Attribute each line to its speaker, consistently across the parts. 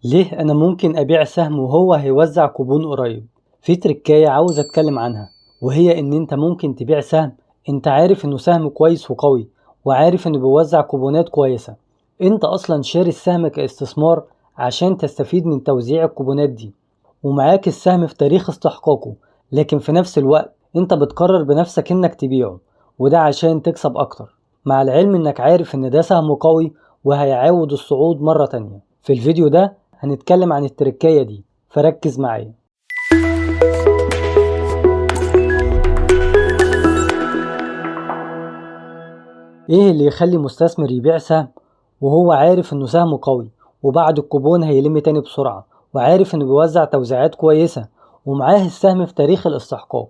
Speaker 1: ليه أنا ممكن أبيع سهم وهو هيوزع كوبون قريب؟ في تركاية عاوز أتكلم عنها، وهي إن أنت ممكن تبيع سهم أنت عارف إنه سهم كويس وقوي، وعارف إنه بيوزع كوبونات كويسة، أنت أصلا شاري السهم كاستثمار عشان تستفيد من توزيع الكوبونات دي، ومعاك السهم في تاريخ استحقاقه، لكن في نفس الوقت أنت بتقرر بنفسك إنك تبيعه، وده عشان تكسب أكتر، مع العلم إنك عارف إن ده سهم قوي وهيعاود الصعود مرة تانية. في الفيديو ده هنتكلم عن التركاية دي، فركز معايا. ايه اللي يخلي مستثمر يبيع سهم وهو عارف انه سهم قوي وبعد الكوبون هيلم تاني بسرعة، وعارف انه بيوزع توزيعات كويسة، ومعاه السهم في تاريخ الاستحقاق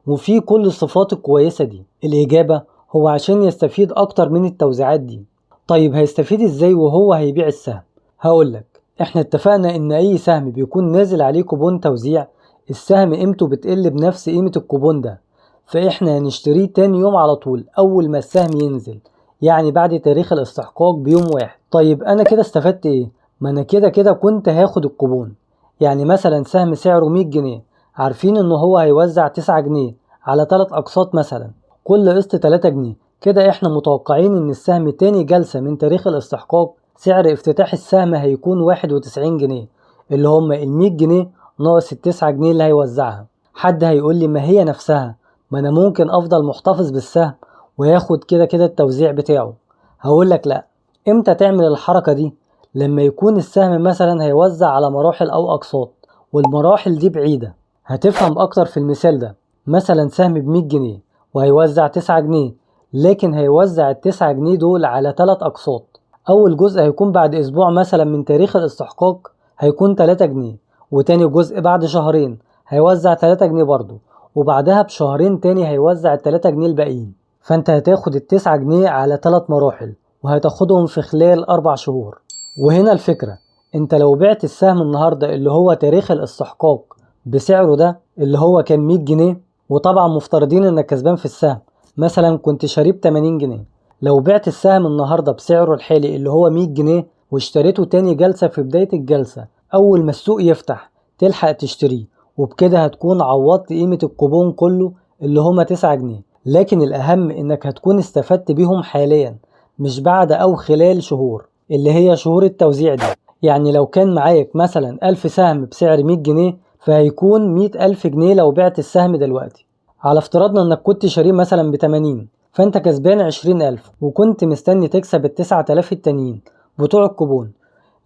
Speaker 1: وفيه كل الصفات الكويسة دي؟ الإجابة هو عشان يستفيد أكتر من التوزيعات دي. طيب هيستفيد ازاي وهو هيبيع السهم؟ هقولك، احنا اتفقنا ان اي سهم بيكون نازل عليه كوبون توزيع السهم قيمته بتقل بنفس قيمة الكوبون ده، فاحنا هنشتريه تاني يوم على طول اول ما السهم ينزل، يعني بعد تاريخ الاستحقاق بيوم واحد. طيب انا كده استفدت ايه؟ ما انا كده كده كنت هاخد الكوبون. يعني مثلا سهم سعره 100 جنيه، عارفين ان هو هيوزع 9 جنيه على 3 اقساط مثلا، كل قسط 3 جنيه، كده احنا متوقعين ان السهم تاني جلسة من تاريخ الاستحقاق سعر افتتاح السهم هيكون 91 جنيه، اللي هم ال100 جنيه ناقص ال9 جنيه اللي هيوزعها. حد هيقول لي ما هي نفسها، ما انا ممكن افضل محتفظ بالسهم وياخد كده كده التوزيع بتاعه. هقول لك لا. امتى تعمل الحركة دي؟ لما يكون السهم مثلا هيوزع على مراحل او اقساط، والمراحل دي بعيدة. هتفهم اكتر في المثال ده. مثلا سهم ب100 جنيه وهيوزع 9 جنيه، لكن هيوزع ال9 جنيه دول على 3 اقساط. اول جزء هيكون بعد اسبوع مثلا من تاريخ الاستحقاق هيكون 3 جنيه، وتاني جزء بعد شهرين هيوزع 3 جنيه برضو، وبعدها بشهرين تاني هيوزع ال3 جنيه الباقيين. فانت هتاخد ال9 جنيه على 3 مراحل، وهتاخدهم في خلال 4 شهور. وهنا الفكرة، انت لو بعت السهم النهاردة اللي هو تاريخ الاستحقاق بسعره ده اللي هو كان 100 جنيه، وطبعا مفترضين انك كسبان في السهم، مثلا كنت شاريه ب 80 جنيه، لو بعت السهم النهاردة بسعره الحالي اللي هو 100 جنيه واشتريته تاني جلسة في بداية الجلسة أول ما السوق يفتح تلحق تشتريه، وبكده هتكون عوضت قيمة الكوبون كله اللي هما 9 جنيه. لكن الأهم إنك هتكون استفدت بيهم حاليا، مش بعد أو خلال شهور اللي هي شهور التوزيع دي. يعني لو كان معاك مثلا 1000 سهم بسعر 100 جنيه فهيكون 100,000 جنيه لو بعت السهم دلوقتي. على افتراضنا إنك كنت شاريه مثلا ب80، فانت كسبان 20,000 وكنت مستني تكسب ال9,000 التانيين بتوع الكوبون.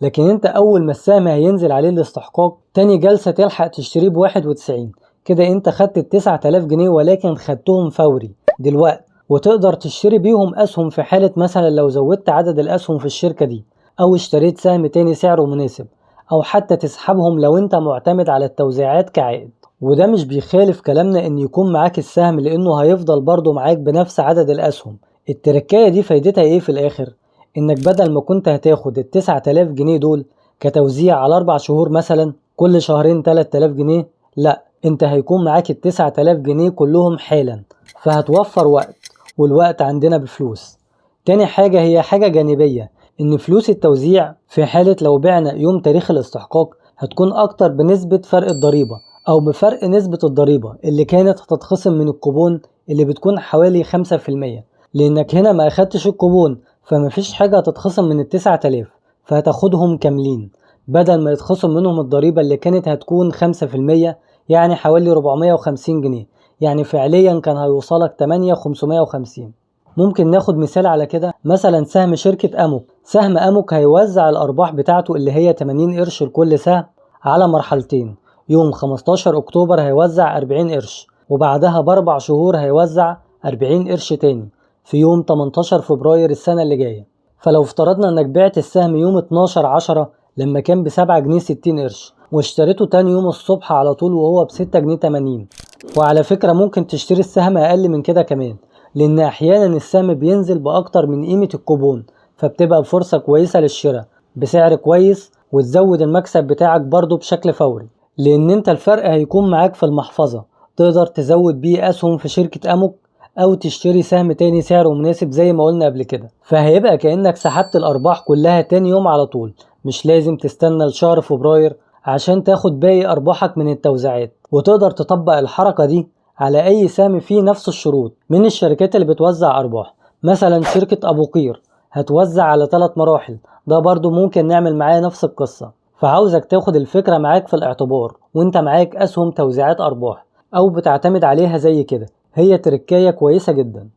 Speaker 1: لكن انت اول ما السهم هينزل عليه الاستحقاق تاني جلسة تلحق تشتريه ب91، كده انت خدت ال9,000 جنيه ولكن خدتهم فوري دلوقتي، وتقدر تشتري بيهم اسهم في حالة مثلا لو زودت عدد الاسهم في الشركة دي، او اشتريت سهم تاني سعره مناسب، او حتى تسحبهم لو انت معتمد على التوزيعات كعائد. وده مش بيخالف كلامنا ان يكون معاك السهم، لانه هيفضل برضه معاك بنفس عدد الاسهم. التركاية دي فايدتها ايه في الاخر؟ انك بدل ما كنت هتاخد ال9,000 جنيه دول كتوزيع على 4 شهور مثلا، كل شهرين 3,000 جنيه، لا، انت هيكون معاك ال9,000 جنيه كلهم حالا، فهتوفر وقت، والوقت عندنا بفلوس. تاني حاجة هي حاجة جانبية، ان فلوس التوزيع في حالة لو بعنا يوم تاريخ الاستحقاق هتكون اكتر بنسبة فرق الضريبة، او بفرق نسبة الضريبة اللي كانت هتتخصم من الكوبون اللي بتكون حوالي 5%، لانك هنا ما اخدتش الكوبون فمفيش حاجة هتتخصم من ال9,000، فهتاخدهم كاملين بدل ما يتخصم منهم الضريبة اللي كانت هتكون 5%، يعني حوالي 450 جنيه، يعني فعليا كان هيوصلك 8,550. ممكن ناخد مثال على كده، مثلا سهم شركة أموك. سهم أموك هيوزع الأرباح بتاعته اللي هي 80 قرش لكل سهم على مرحلتين، يوم 15 أكتوبر هيوزع 40 قرش، وبعدها ب4 شهور هيوزع 40 قرش تاني في يوم 18 فبراير السنة اللي جاية. فلو افترضنا انك بعت السهم يوم 12/10 لما كان ب7 جنيه 60 قرش، واشتريته تاني يوم الصبح على طول وهو ب6 جنيه 80. وعلى فكرة ممكن تشتري السهم أقل من كده كمان، لأن أحيانا السهم بينزل بأكتر من قيمة الكوبون، فبتبقى فرصة كويسة للشراء بسعر كويس وتزود المكسب بتاعك برضو بشكل فوري، لأن انت الفرق هيكون معاك في المحفظة، تقدر تزود بيه أسهم في شركة أموك أو تشتري سهم تاني سعره مناسب زي ما قلنا قبل كده. فهيبقى كأنك سحبت الأرباح كلها تاني يوم على طول مش لازم تستنى لشهر فبراير عشان تاخد باقي أرباحك من التوزيعات، وتقدر تطبق الحركة دي على أي سهم فيه نفس الشروط من الشركات اللي بتوزع أرباح. مثلا شركة أبوقير هتوزع على 3 مراحل، ده برضو ممكن نعمل معاه نفس القصة. فعاوزك تاخد الفكرة معاك في الاعتبار وانت معاك أسهم توزيعات أرباح أو بتعتمد عليها زي كده، هي تركاية كويسة جدا.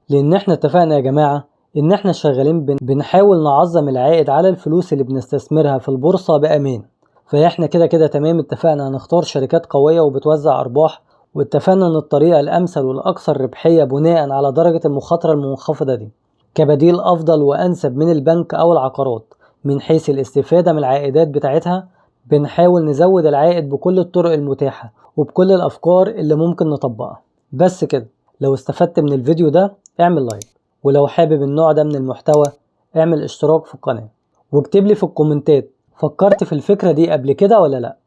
Speaker 1: لأن احنا اتفقنا يا جماعة إن احنا شغالين بنحاول نعظم العائد على الفلوس اللي بنستثمرها في البورصة بأمان. فاحنا كده كده تمام، اتفقنا هنختار شركات قوية وبتوزع أرباح، واتفقنا إن الطريقة الأمثل والأكثر ربحية بناء على درجة المخاطرة المنخفضة دي كبديل أفضل وأنسب من البنك أو العقارات من حيث الاستفادة من العائدات بتاعتها. بنحاول نزود العائد بكل الطرق المتاحة وبكل الأفكار اللي ممكن نطبقها. بس كده، لو استفدت من الفيديو ده اعمل like، ولو حابب النوع ده من المحتوى اعمل اشتراك في القناة، واكتب لي في الكومنتات فكرت في الفكرة دي قبل كده ولا لأ.